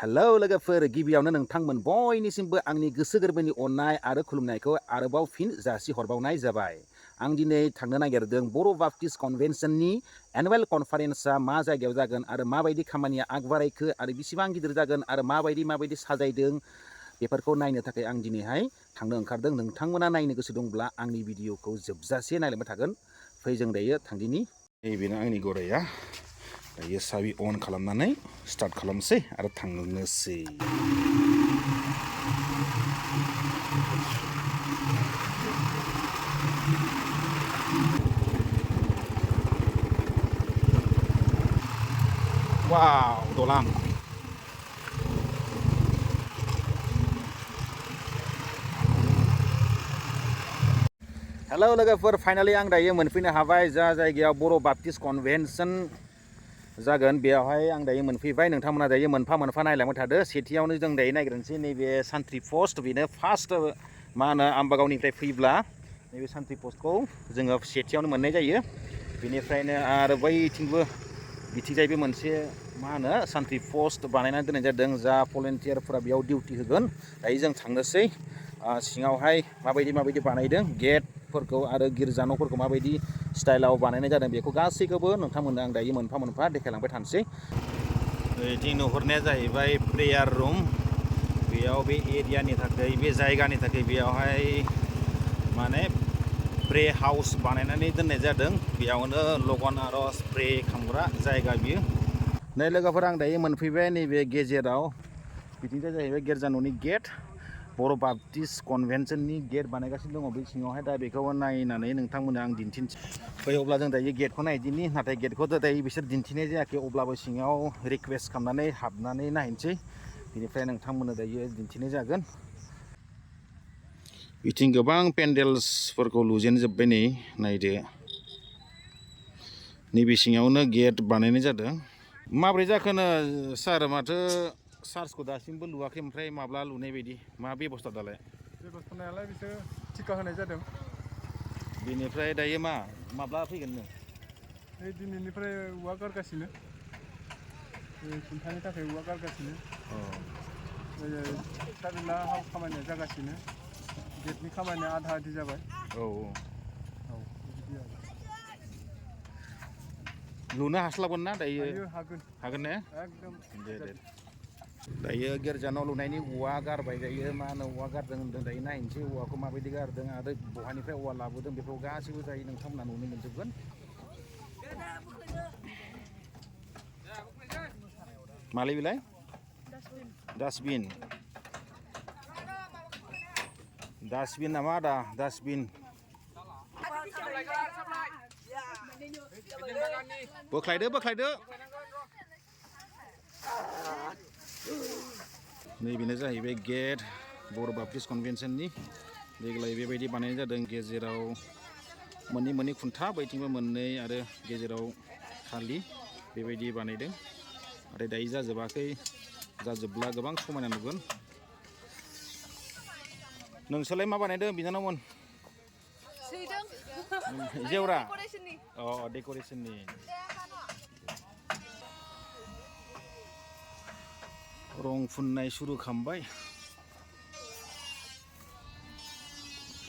Hello लोगोफोर गिबियावनो नोंथांमोन बयनिसिमबो आंनि गोसो गोरबोनि अननाय आरो खुलुमनायखौ आरोबाव फिन जासिहरबावनाय जाबाय। आं दिनै थांनो नागिरदों बर' बाप्टिस्ट कन्वेन्शननि एनुवेल कनफारेन्सआ मा जायगायाव जागोन आरो माबायदि खामानिया आगबारायखो आरो बेसेबां गिदिर जागोन आरो माबायदि साजायदों बेफोरखौ नायनो थाखाय आं दिनैहाय थांनो ओंखारदों। नोंथांमोना नायनो गोसो दंब्ला आंनि भिडिअखौ जोबजासे नायलांबाय थागोन। फै जों दायो थांदिनि। नैबेनो आंनि गराया। दायो साबि अन खालामनानै स्टार्ट खालामसै आरो थांनोसै। वाव दलां। हेलौ लोगोफोर फाइनालि आं दायो मोनफैनो हाबाय जा जायगायाव बर' बाप्टिस्ट कन्वेन्शन जागोन बेयावहाय आं दायो मोनफैबाय। नोंथांमोना दायो मोनफा मोनफा नायलांबाय थादो। सेथियावनो जों दायो नायग्रोनोसै नैबे सान्ट्रि पस्ट। बेनो फार्स्ट मा होनो आम्बागावनिफ्राय फैब्ला नैबे सान्ट्रि पस्टखौ जोङो सेथियावनो मोननाय जायो। बेनिफ्रायनो आरो बैथिंबो बिथिंजायबो मोनसे मा होनो सान्ट्रि पस्ट बानायनानै दोननाय जादों। जा भलेन्टियारफोरा बेयाव डिउटि होगोन। दायो जों थांनोसै सिङावहाय माबायदि बानायदों गेटफोरखौ आरो गिर्जा न'फोरखौ माबायदि स्टाइलाव बानायनाय जादों बेखौ गासैखौबो नोंथांमोननो आं दायो मोनफा मोनफा देखायलांबाय थानोसै। बिथिं नुहुरनाया जाहैबाय प्रेयार रुम। बेयाव बे एरियानि थाखाय बे जायगानि थाखाय बेयावहाय माने प्रे हाउस बानायनानै दोननाय जादों। बेयावनो लगन आरज प्रे खालामग्रा जायगा बियो। नै लोगोफोर आं दायो मोनफैबाय नैबे गेजेराव। बिथिंजाय जाहैबाय गिर्जा न'नि गेट। बर' बाप्टिस्ट कन्वेन्शननि गेट बानायगासिनो दङ बे सिङावहाय। दा बेखौ नायनानै नोंथांमोननो आं दिन्थिनोसै। फै अब्ला जों दायो गेटखौ नायदिनि। नाथाय गेटखौथ' दायो बिसोर दिन्थिनाय जायाखै। अब्लाबो सिङाव रिकुवेस्ट खालामनानै हाबनानै नायनोसै। बेनिफ्राय नोंथांमोननो दायो दिन्थिनाय जागोन। बिथिं गोबां पेन्डेल्सफोरखौ लुजेनजोब्बाय नै नायदो। नैबे सिङावनो गेट बानायनाय जादों। माब्रै जाखोनो सार माथो चार्चखौ दासिमबो लुवाखै? ओमफ्राय माब्ला लुनाय बायदि? मा बेबस्था दालाय? बेबस्थायालाय बिसोर थिखा होनाय जादों। बेनिफ्राय दायो माब्ला फैगोन नो? दिनैनिफ्राय औवा गारगासिनो। खुन्थानि थाखाय औवा गारगासिनो। सारला खामानिया जागासिनो। गेटनि खामानिया आधा आधि जाबाय। औ बिदि आरो। लुनो हास्लाबगोन ना दायो? हागोन ने? एकदम दे। दायो गिर्जा न' लुनायनि औवा गारबाय। दायो मा होनो औवा गारदों होनदों। दायो नायनोसै औवाखौ माबायदि गारदों आरो बहानिफ्राय औवा लाबोदों बेखौ गासैबो दायो नोंथांमोना नुनो मोनजोबगोन। मालै बेलाय? डास्टबिन नामा आदा? डास्टबिन बोख्लायदो। नैबेनो जाहैबाय गेट बर' बाप्टिस्ट कन्वेन्शननि। देग्लाय बेबायदि बानायनाय जादों। गेजेराव मोननै खुन्था, बैथिंबो मोननै आरो गेजेराव खालि बेबायदि बानायदों। नाथाय दायो जाजोबाखै। जाजोबब्ला गोबां समायना नुगोन। नोंसोरलाय मा बानायदों बिनानावमोन? जेवरा? डेक'रेसननि। रं फुननाय सुरु खालामबाय।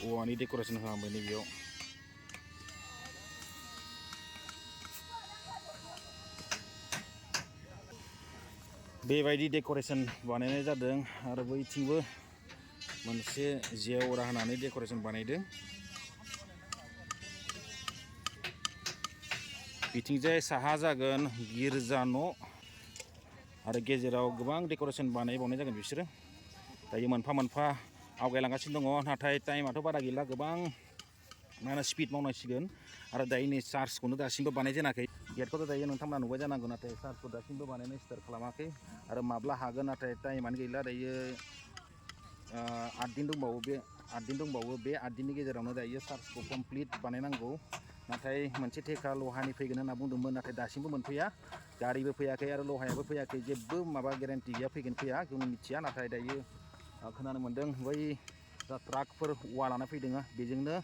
औवानि डेक'रेसन खालामबाय नैबेयाव। बेबायदि डेक'रेसन बानायनाय जादों। आरो बैथिंबो मोनसे जेवरा होनानै डेक'रेसन बानायदों। बिथिंजाय साहा जागोन गिर्जा न' आरो गेजेराव गोबां डेक'रेसन बानायबावनाय जागोन बिसोरो। दायो मोनफा मोनफा आवगायलांगासिनो दङ। नाथाय टाइमाथ' बारा गैला। गोबां मा होनो स्पिड मावनांसिगोन। आरो दायो नै चार्चखौनो दासिमबो बानायजेनाखै। गेटखौथ' दायो नोंथांमोना नुबाय जानांगौ। नाथाय चार्चखौ दासिमबो बानायनो स्टार्ट खालामाखै। आरो माब्ला हागोन? नाथाय टाइमानो गैला। दायो 8 दिन दंबावो। बे 8 दिननि गेजेरावनो दायो चार्चखौ कमप्लिट बानायनांगौ। नाथाय मोनसे थेखा लहानि फैगोन होनना बुंदोंमोन। नाथाय दासिमबो मोनफैया। गारिबो फैयाखै आरो लहायाबो फैयाखै। जेबो माबा गेरेन्टि गैया फैगोन फैया जों मिथिया। नाथाय दायो खोनानो मोन्दों बै जा ट्राकफोर औवा लाना फैदों बेजोंनो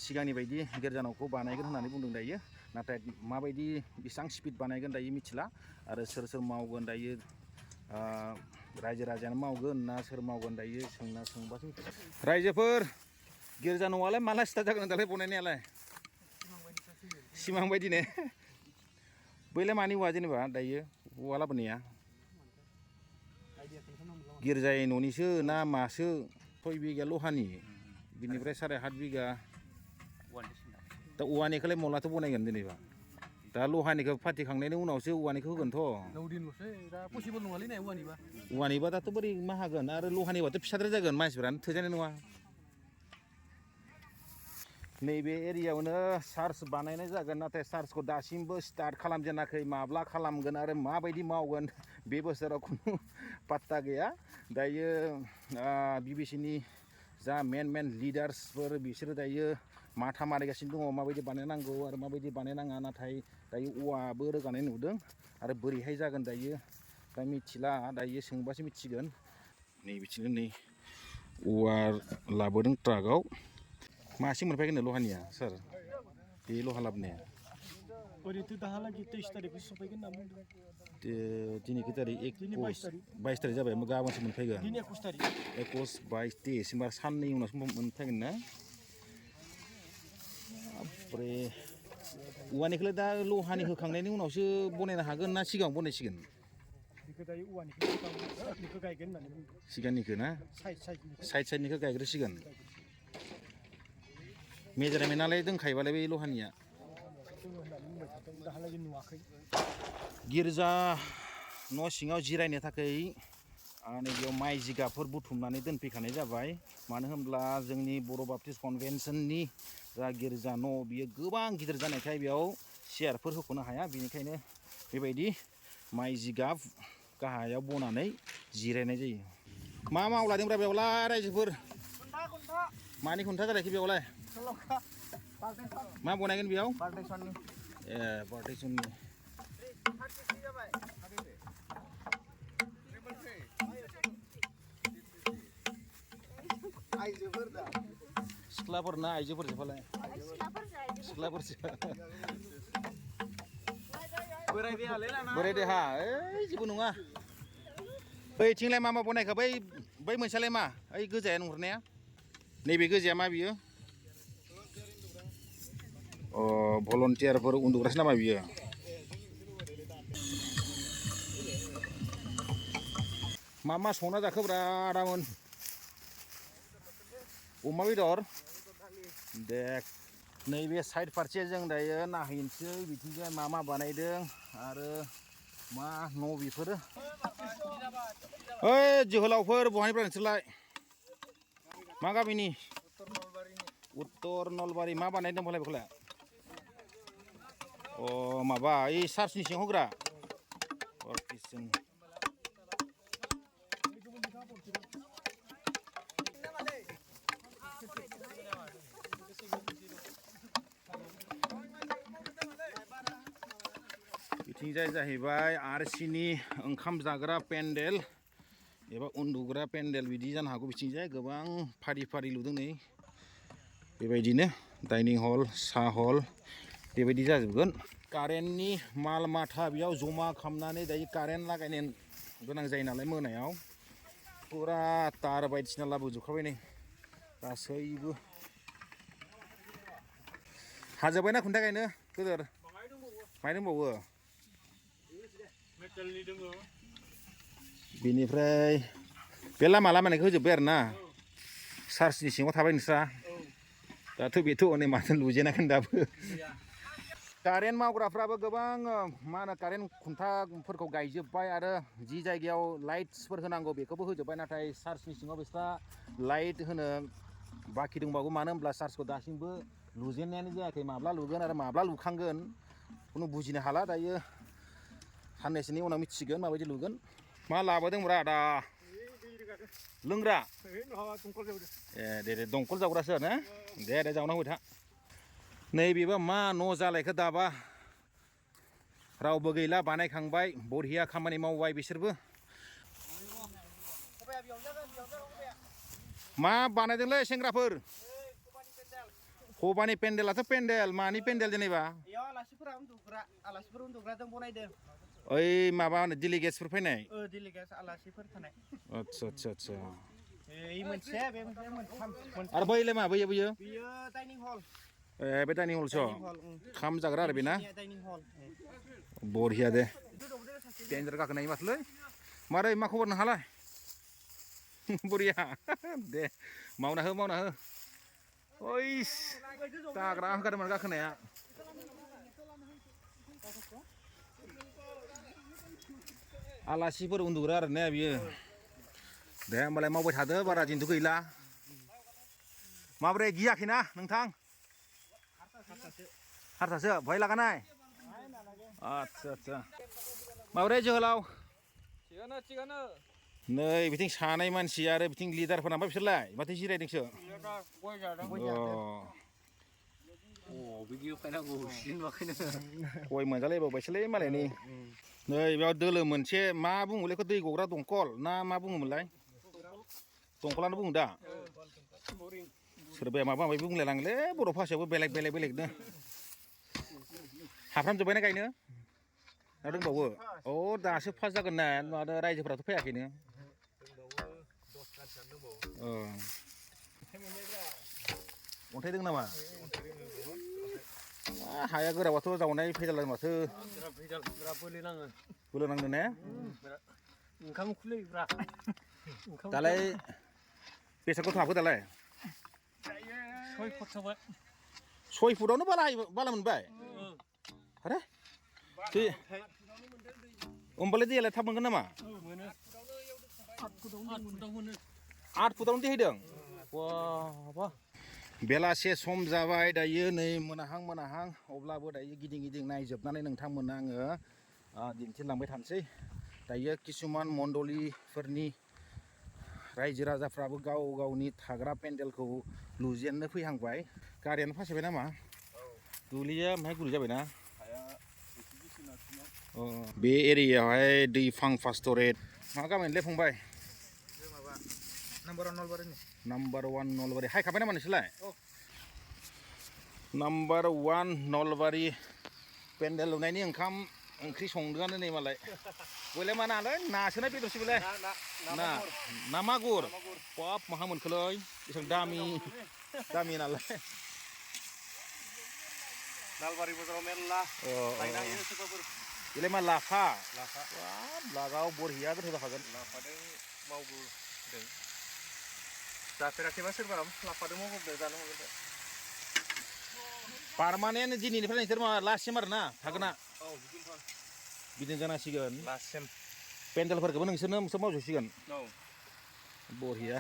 सिगांनि बायदि गिर्जा न'खौ बानायगोन होननानै बुंदों दायो। नाथाय माबायदि बेसेबां स्पिड बानायगोन दायो मिथिला। आरो सोर मावगोन दायो रायजो राजायानो मावगोन ना सोर मावगोन दायो सोंबासो रायजोफोर गिर्जा न'आलाय माला स्टार्ट जागोन दालाय बनायनायालाय सिमां बायदिनो बैलाय मानि औवा जेनेबा दायो औवा लाबोनाया गिर्जायै न'निसो ना मासो 6 बिगा लहानि बिनिफ्राय 7.5 बिगा दा औवानिखौलाय मलाथो बनायगोन जेनेबा दा लहानिखौ फाथिखांनायनि उनावसो औवानिखौ होगोनथ' 9 दिनल'सै दा पसिबोल नङालै नाय औवानिबा औवानिबा दाथ' बोरै मा हागोन आरो लहानिबाथ' फिसाद्राय जागोन मानसिफोरानो थोजानाय नङा नैबे एरियायावनो चार्च बानायनाय जागोन नाथाय चार्चखौ दासिमबो स्टार्ट खालामजेनाखै माब्ला खालामगोन आरो माबायदि मावगोन बे बोसोराव खुनु पात्ता गैया दायो बिबिसिनि जा मेन लिडार्सफोर बिसोरो दायो माथा मारिगासिनो दङ माबायदि बानायनांगौ आरो माबायदि बानायनाङा नाथाय दायो औवाबो रोगानाय नुदों आरो बोरैहाय जागोन दायो दा मिथिला दायो सोंबासो मिथिगोन नै बिथिंनो नै औवा लाबोदों ट्राकआव मासे मोनफैगोन लहानिया सार बे लहा लाबोनाया ओरैथ' दाहालागै 23 तारिखसो सफैगोन होनना बुंदों दिनै खै तारिख 22 तारिख जाबाय गाबोनसो मोनफैगोन दिनै 21 तारिख 21 22 23 होनबा साननै उनावसो मोनफैगोन ना ओमफ्राय औवानिखौलाय दा लहानि होखांनायनि उनावसो बनायनो हागोन ना सिगाङाव बनायसिगोन बेखौ दायो औवानिखौ गायगोन होननानै बुंदों सिगांनिखौ ना साइडनिखौ गायग्रोसिगोन मेजारमेन्टआलाय दंखायोबालाय बै लहानिया दाहालागै नुवाखै गिर्जा न' सिङाव जिरायनो थाखाय नैबेयाव माइ जिगाबफोर बुथुमनानै दोनफैखानाय जाबाय मानो होनब्ला जोंनि बर' बाप्टिस्ट कनभेन्सननि जा गिर्जा न' बियो गोबां गिदिर जानायखाय बेयाव चेयारफोर होख'नो हाया बेनिखायनो बेबायदि माइ जिगाब गाहायाव बनानै जिरायनाय जायो मा मावलादोंब्रा बेयावलाय रायजोफोर मानि खुन्था जालायखो बेयावलाय मा बनायगोन बेयाव पार्टिसननि सिख्लाफोर ना आइजोफोरसो फालाय सिख्लाफोरसो बोराय देहा ओइ जेबो नङा बैथिंलाय मा बनायखो बै मोनसेयालाय मा ओइ गोजाया नुहुरनाया नैबे गोजाया मा बियो भलन्टियारफोर उन्दुग्रासो नामा बियो मा संना जाखोब्रा आदामोन अमा बेदर दे नैबे साइड फारसे जों दायो नायहैनोसै बिथिंजाय मा बानायदों आरो मा न' बेफोरो ओइ जोहोलावफोर बहानिफ्राय नोंसोरलाय मा गामिनि उत्तर नलबारि मा बानायदों फालाय बेखौलाय माबा ओइ चार्चनि सिङाव होग्रा पार्टिसन बिथिंजाय जाहैबाय आरसिनि ओंखाम जाग्रा पेन्डेल एबा उन्दुग्रा पेन्डेल बिदि जानो हागौ बिथिंजाय गोबां फारि लुदों नै बेबायदिनो डाइनिं हल साहा हल बेबायदि जाजोबगोन कारेन्टनि माल माथा बेयाव जमा खालामनानै दायो कारेन्ट लागायनो गोनां जायो नालाय मोनायाव फुरा तार बायदिसिना लाबोजोबखाबाय नै गासैबो हाजोब्बायना खुन्था गायनो गोदोर माय दंबावो बेनिफ्राय बे लामानिखौ होजोब्बाय आरो ना चार्चनि सिङाव थाबाय नोंस्रा दाथ' बेथ' हनै माथो लुजेनाखै दाबो कारेन्ट मावग्राफ्राबो गोबां मा होनो कारेन्ट खुन्थाफोरखौ गायजोब्बाय आरो जि जायगायाव लाइट्सफोर होनांगौ बेखौबो होजोब्बाय नाथाय चार्चनि सिङाव बिस्रा लाइट होनो बाखि दंबावो मानो होनब्ला चार्चखौ दासिमबो लुजेननायानो जायाखै माब्ला लुगोन आरो माब्ला लुखांगोन खुनु बुजिनो हाला दायो साननैसोनि उनाव मिथिसिगोन माबायदि लुगोन मा लाबोदोंब्रा आदा लोंग्रा दे दंखल जावग्रासो ना दे जावना होबाय था नैबेबा मा न' जालायखो दाबा रावबो गैला बानायखांबाय बरिया खामानि मावबाय बिसोरबो मा बानायदोंलै सेंग्राफोर खबानि पेन्देलाथ' पेन्देल मानि पेन्देल जेनेबा आलासिफोर उन्दुग्राजों बनायदों ओइ माबा डेलिगेट्सफोर फैनाय डिलिगेट आलासिफोर थानाय आदसा ओइ मोनसे बे मोनथाम आरो बैलाय मा बैयो बियो डाइनिं हल ए बे डाइनिं हलसो खाम जाग्रा आरो बेना डाइनिं हल बरिया दे डेन्जार गाखोनाय माथोलै मारै मा खबर नोंहालाय बरिया दे मावना हो ओइस दाग्रा ओंखारदोंमोन गाखोनाया आलासिफोर उन्दुग्रा आरो ने बियो दे होमबालाय मावबाय थादो बारा दिनथ' गैला माबोरै गियाखैना नोंथां हारसासो भय लागानाय आदसा माबोरै जोहोलाव थिगानो नै बिथिं सानै मानसि आरो बिथिं लिडारफोर नामा बिसोरलाय माथो जिरायदोंसो गय मोनजालायबावबायसोलै मालायनि नै बेयाव दोलो मोनसे मा बुङोलै दै गग्रा दंखल ना मा बुङोमोनलाय दंखलानो बुङो दा सोरबाया माबा माबि बुंलायलाङोलै बर' भाषायावबो बेलेगनो हाफ्रामजोब्बायना गायनो ना दंबावो अ दासो फार्स्ट जागोन ना माथो रायजोफोराथ' फैयाखैनो अन्थाइ दं नामा हाया गोराबाथ' जावनाय फैजाला माथो बोलो नाङो ने ओंखाम खुलैब्रा दालाय बेसादखौ हाबो दालाय 6 फुट जाबाय 6 फुटावनो बाला मोनबाय आरे होमबालाय दैयालाय थाब मोनगोन नामा मोनो 8 फुटावनो दैहैदों बा बेलासे सम जाबाय दायो नै मोनाहां अब्लाबो दायो गिदिं नायजोबनानै नोंथांमोननो आङो दिन्थिलांबाय थानोसै दायो किसुमान मण्डलिफोरनि रायजो राजाफ्राबो गाव गावनि थाग्रा पेन्डेलखौ लुजेननो फैहांबाय गारियानो फासिबाय नामा दुब्लिया ओमफ्राय गुरै जाबायना बे एरियायावहाय दैफां पास्टरेट मा गामिनिलै फंबाय नाम्बार 1 नलबारि हायखाबाय नामा नोंसोरलाय नाम्बार 1 नलबारि पेन्डेल लुनायनि ओंखाम ओंख्रि संदोंआनो नै मालाय बयलाय मा नालाय नासोना बेदरसो बेलाय ना मागुर बाब माहा मोनखोलै एसेबां दामि नालाय नालबारि बाजाराव मेरला लायनो हायो सोरबाफोर बेलाय मा लाफा बाब लागाव बरहिया गोथाव जाखागोन लाफादों मावगुरदों जाफेराखैबा सोरबा लाफादों मावगुरदों जानो हागोन दे पारमानेन्ट दिनैनिफ्राय नोंसोर मा लास्टसिम आरो ना थागोना बिदिनो जानांसिगोन लास्टसिम पेन्डेलफोरखौबो नोंसोरनो मावजोबसिगोन बरहिया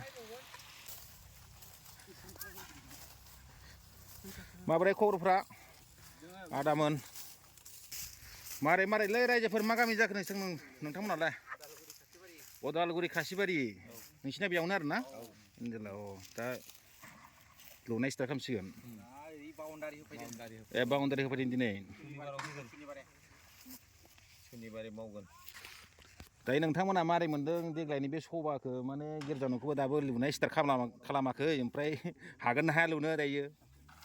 माबोरै खबरफ्रा आदामोन मारैलै रायजोफोर मा गामि जाखो नोंथांमोनालाय उदालगुरि खासिबारि नोंसिना बेयावनो आरो ना दा लुनाय स्टार्ट खालामसिगोन बाउन्डारि होफैदों दिनै शनिबारै मावगोन दायो नोंथांमोना मारै मोन्दों देग्लायनि बे सभाखौ माने गिर्जा न'खौबो दाबो लुनाय स्टार्ट खालामाखै ओमफ्राय हागोन ना हाया लुनो दायो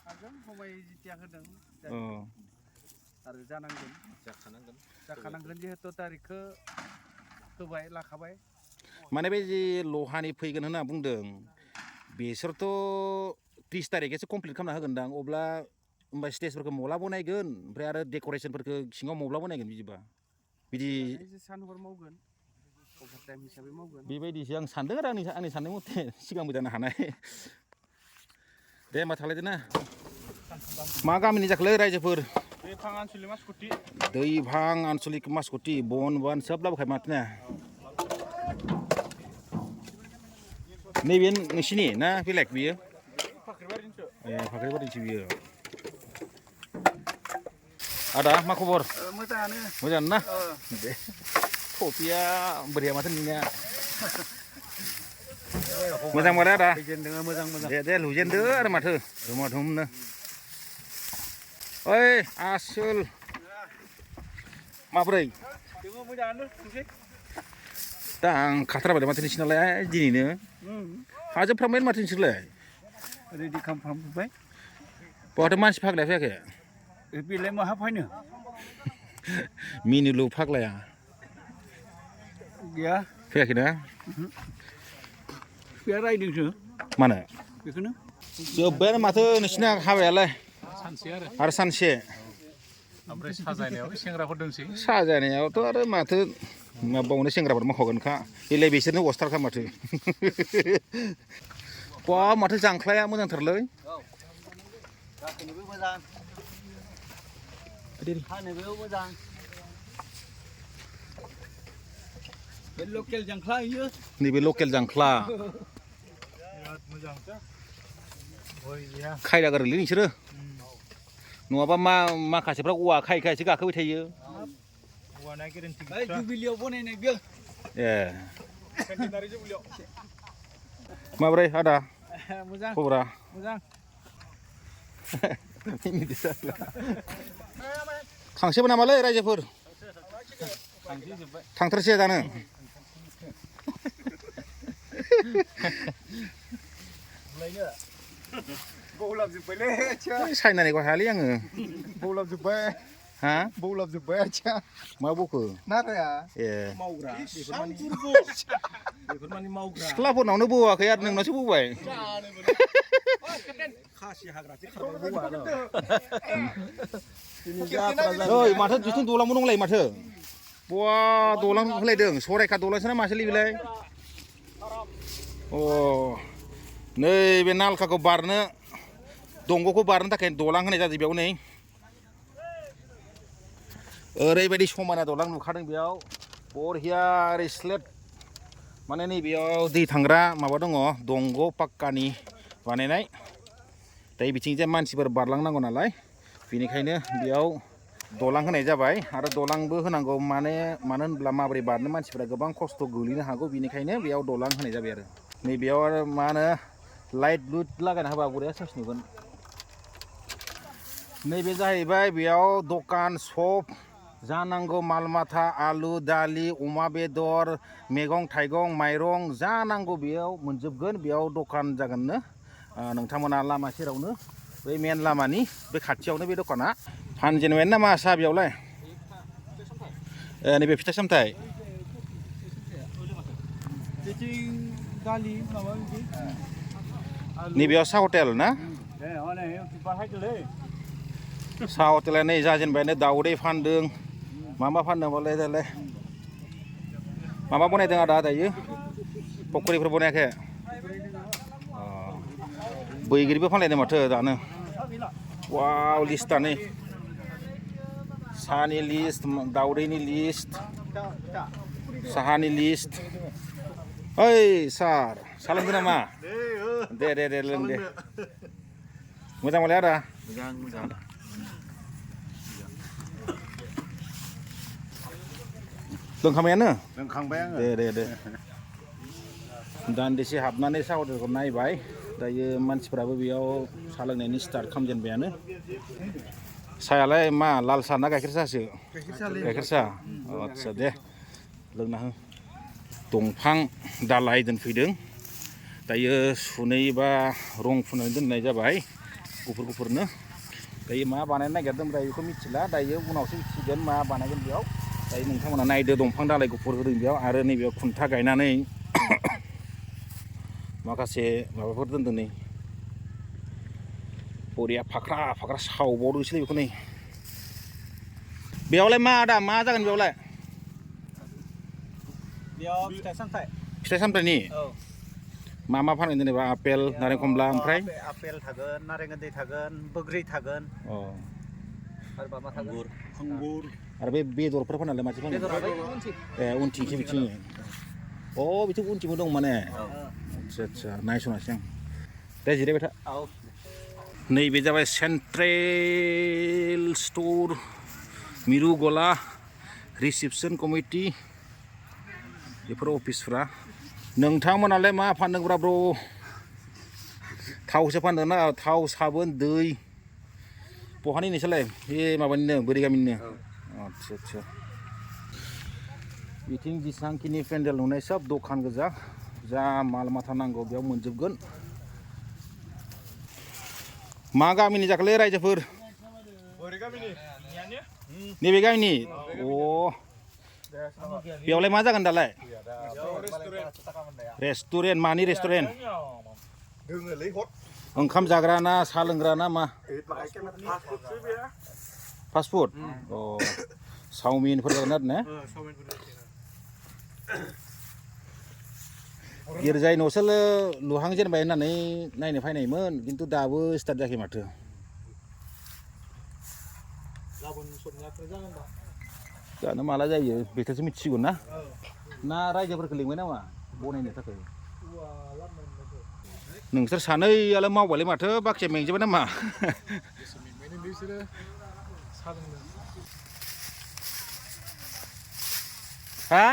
हागोन फंबाय जितिया होदों आरो जाखानांगोन जिहेतु तारिखखौ होबाय लाखाबाय माने बे जे लहानि फैगोन होनना बुंदों बिसोरथ' 30 तारिखैसो कमप्लिट खालामना होगोनदां अब्ला होमबा स्टेजफोरखौ मब्ला बनायगोन ओमफ्राय आरो डेक'रेसनफोरखौ सिङाव मब्ला बनायगोन बिदि सान हर मावगोन अभार टाइम हिसाबै मावगोन बेबायदिसो आं सानदों आरो आंनि साननाय मथे सिगांबो जानो हानाय दे होमबा थालायदो ना मा गामिनि जाखोलै रायजोफोर दैभां आनसलिक मासकटि बन सोब लाबोखाय माथो ना नैबे नोंसिनि ना बेलेग बियो फाख्रिबारिनिसो बियो आदा मा खबर मोजाङानो ना दे कफिया बोरैया माथो नोंनिया मोजां माथो आदा मोजां दे लुजेनदो आरो माथो धुमनो ओइ आसोल माब्रै दा आं खाथारबाय माथो नोंसिनालाय दिनैनो हाजोबफ्रामबाय माथो नोंसोरलाय रेडि खालामफ्रामजोब्बाय बहाथो मानसि फाग्लाया फैयाखै बेलाय माहा फैनो मिनिलु फाग्लाया गैया फैयाखैना फैया रायदोंसो मानो बेखौनो जोब्बायानो माथो नोंसिना हाबायालाय सानसे आरो सानसे ओमफ्राय साजायनायाव सेंग्राफोर दंसै साजायनायावथ' आरो माथो माबावनो सेंग्राफोर मावखागोनखा बेलाय बिसोरनो अस्थारखा माथो बा माथो जांख्लाया मोजांथारलै गाखोनोबो मोजां खानोबो मोजां बे लकेल जांख्ला होयो नैबे लकेल जांख्ला बिराद मोजां गय गैया खायदा गारोलै नोंसोरो नङाबा माखासेफ्रा औवा खायसो गाखोबाय थायो औवाना गेरेन्टि ओइ जुबिलियाव बनायनाय बियो ए सेन्टिनारि जुबिलियाव माब्रै आदा मोजां खबरा मोजां थांसैबो नामालै रायजोफोर थांथारसै दानो बौलाबजोब्बायलै सायनानिखौ हायालै आङो बौलाबजोब्बाय हा बौलाबजोब्बाय आथिया मा बखो नाराया ए मावग्रा बेफोर माने मावग्रा सिख्लाफोरनावनो बौवाखै आरो नोंनावसो बौबाय खासि हाग्रासो खारबाय बौवा ओइ माथो बिथिं दलांबो दंलायो माथो बवा दलां होलायदों सरायखा दलांसो ना मासोलै बेलाय अ नैबे नालखाखौ बारनो दंग'खौ बारनो थाखाय दलां होनाय जादों बेयाव नै ओरैबायदि समायना दलां नुखादों बेयाव बरहिया ओरै स्लेट माने नैबेयाव दै थांग्रा माबा दङ दंग' पाक्कानि बानायनाय दायो बिथिंजाय मानसिफोर बारलांनांगौ नालाय बेनिखायनो बेयाव दलां होनाय जाबाय आरो दलांबो होनांगौ मानो होनब्ला माबोरै बारनो मानसिफोरा गोबां खस्थ' गोलैनो हागौ बेनिखायनो बेयाव दलां होनाय जाबाय आरो नैबेयाव आरो मा होनो लाइट लुट लागायना होबा बरिया साइस नुगोन नैबे जाहैबाय बेयाव दखान सप जानांगौ माल माथा आलु दालि अमा बेदर मैगं थाइगं माइरं जानांगौ बेयाव मोनजोबगोन बेयाव दखान जागोननो नोंथांमोना लामा सेरावनो बै मेन लामानि बे खाथियावनो बे दखाना फानजेनबायानो नामा साहा बेयावलाय नैबे फिथाइ सामथाइ नैबेयाव साहा हटेल ना साहा हटेला नै जाजेनबायानो दाउदै फानदों मा फानदों बालाय दालाय माबा बनायदों आदा दायो पकरिफोर बनायाखै बैग्रिबो फानलायदों माथो दानो वाव लिस्टआ नै साहानि लिस्ट दाउदैनि लिस्ट साहानि लिस्ट ओइ सार साहा लोंदों नामा दे लों दे मोजां मोनलाय आदा मोजां लोंखांबायानो लोंखांबाय आङो दे दान्दिसे हाबनानै साहा हटेलखौ नायबाय दायो मानसिफ्राबो बेयाव साहा लोंनायनि स्टार्ट खालामजेनबायानो साहायालाय मा लाल साहा ना गाइखेर साहासो गाइखेर साहा आदसा दे लोंना हो दंफां दालाय दोनफैदों दायो सुनै बा रं फुननानै दोननाय जाबाय गुफुरनो दायो मा बानायनो नागिरदों दायो बेखौ मिथिला दायो उनावसो मिथिगोन मा बानायगोन बेयाव दायो नोंथांमोना नायदो दंफां दालाय गुफुर होदों बेयाव आरो नैबेयाव खुन्था गायनानै माखासे माबाफोर दोनदों नै बरिया फाख्रा सावबावदोंसोलै बेखौ नै बेयावलाय मा आदा मा जागोन बेयावलाय बेयाव फिथाइ सामथाइनि मा फानो जेनेबा आपेल नारें खमला ओमफ्राय आपेल थागोन नारें गोदै थागोन बोग्रि थागोन आरो मा थागोन आंगुर आरो बे बेदरफोर फानालाय मानसि फानो ए उनथिंसो बिथिं बिथिं उनथिंबो दं माने आदसा नायसनासै आं दे जिरायबाय था नैबे जाबाय सेन्ट्रेल स्ट'र मिरु गला रिसिपसन कमिटि बेफोर अफिसफ्रा नोंथांमोनालाय मा फानदोंब्रा ब्र थावसो फानदों ना थाव साबोन दै बहानि नोंसोरलाय बे माबानिनो बोरै गामिनिनो आदसा बिथिं जेसांखिनि पेन्डेल नुनाय सब दखान गोजा जा माल माथा नांगौ बेयाव मोनजोबगोन मा गामिनि जाखोलै रायजोफोर नैबे गामिनि बेयावलाय मा जागोन दालाय रेस्टुरेन्ट मानि रेस्टुरेन्ट दोङोलै हट ओंखाम जाग्रा ना साहा लोंग्रा ना मा फास्ट फुड अ चावमिनफोर जागोन आरो ने गिर्जायै न'सो लुहांजेनबाय होननानै नायनो फैनायमोन खिन्थु दाबो स्टार्ट जायाखै माथो जानो माला जायो बेखौसो मिथिसिगौ ना रायजोफोरखौ लिंबाय नामा बनायनो थाखाय नोंसोर सानैयालाय मावबायलै माथो बाखिया मेंजोबबाय नामा हा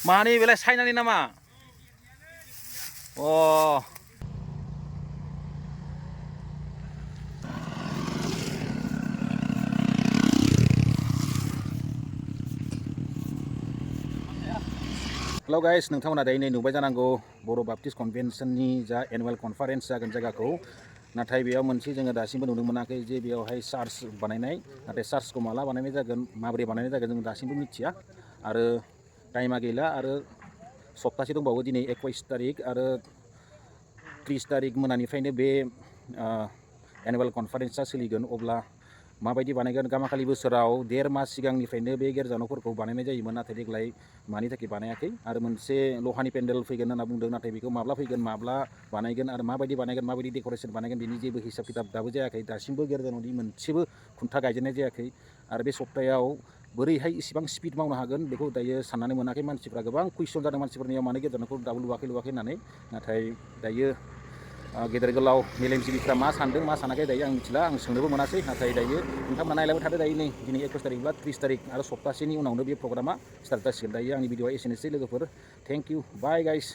मानि बेलाय चाइनानि नामा अ हेल' गाइस नोंथांमोना दायो नै नुबाय जानांगौ बर' बाप्टिस्ट कनभेन्सननि जा एनुवेल कनफारेन्स जागोन जायगाखौ नाथाय बेयाव मोनसे जोङो दासिमबो नुनो मोनाखै जे बेयावहाय चार्च बानायनाय नाथाय चार्चखौ माला बानायनाय जागोन माबोरै बानायनाय जागोन जों दासिमबो मिथिया आरो टाइमा गैला आरो सप्तासे दंबावो दिनै 21 तारिख आरो 30 तारिख मोनानिफ्रायनो बे एनुवेल कनफारेन्सआ सोलिगोन अब्ला माबायदि बानायगोन गामाखालि बोसोराव 1.5 मास सिगांनिफ्रायनो बे गिर्जा न'फोरखौ बानायनाय जायोमोन नाथाय देग्लाय मानि थाखाय बानायाखै आरो मोनसे लहानि पेन्डेल फैगोन होनना बुंदों नाथाय बेखौ माब्ला फैगोन माब्ला बानायगोन आरो माबायदि बानायगोन माबायदि डेक'रेसन बानायगोन बेनि जेबो हिसाब किताब दाबो जायाखै दासिमबो गिर्जा न'नि मोनसेबो खुन्था गायजेननाय जायाखै आरो बे सप्तायाव बोरैहाय इसिबां स्पिड मावनो हागोन बेखौ दायो साननानै मोनाखै मानसिफ्रा गोबां कुइसन जादों मानसिफोरनियाव मानो गिर्जा न'खौ दाबो लुवाखै होननानै नाथाय दायो गेदेर गोलाव मेलेमजिबिफ्रा मा सानदों मा सानाखै दायो आं मिथिला आं सोंनोबो मोनासै नाथाय दायो नोंथांमोना नायलांबाय थादो दायो नै दिनै 21 तारिख बा 30 तारिख आरो सप्तासेनि उनावनो बे प्रग्रामा स्टार्ट जासिगोन दायो आंनि भिडिअआ एसेनोसै लोगोफोर थेंक इउ बाय गाइस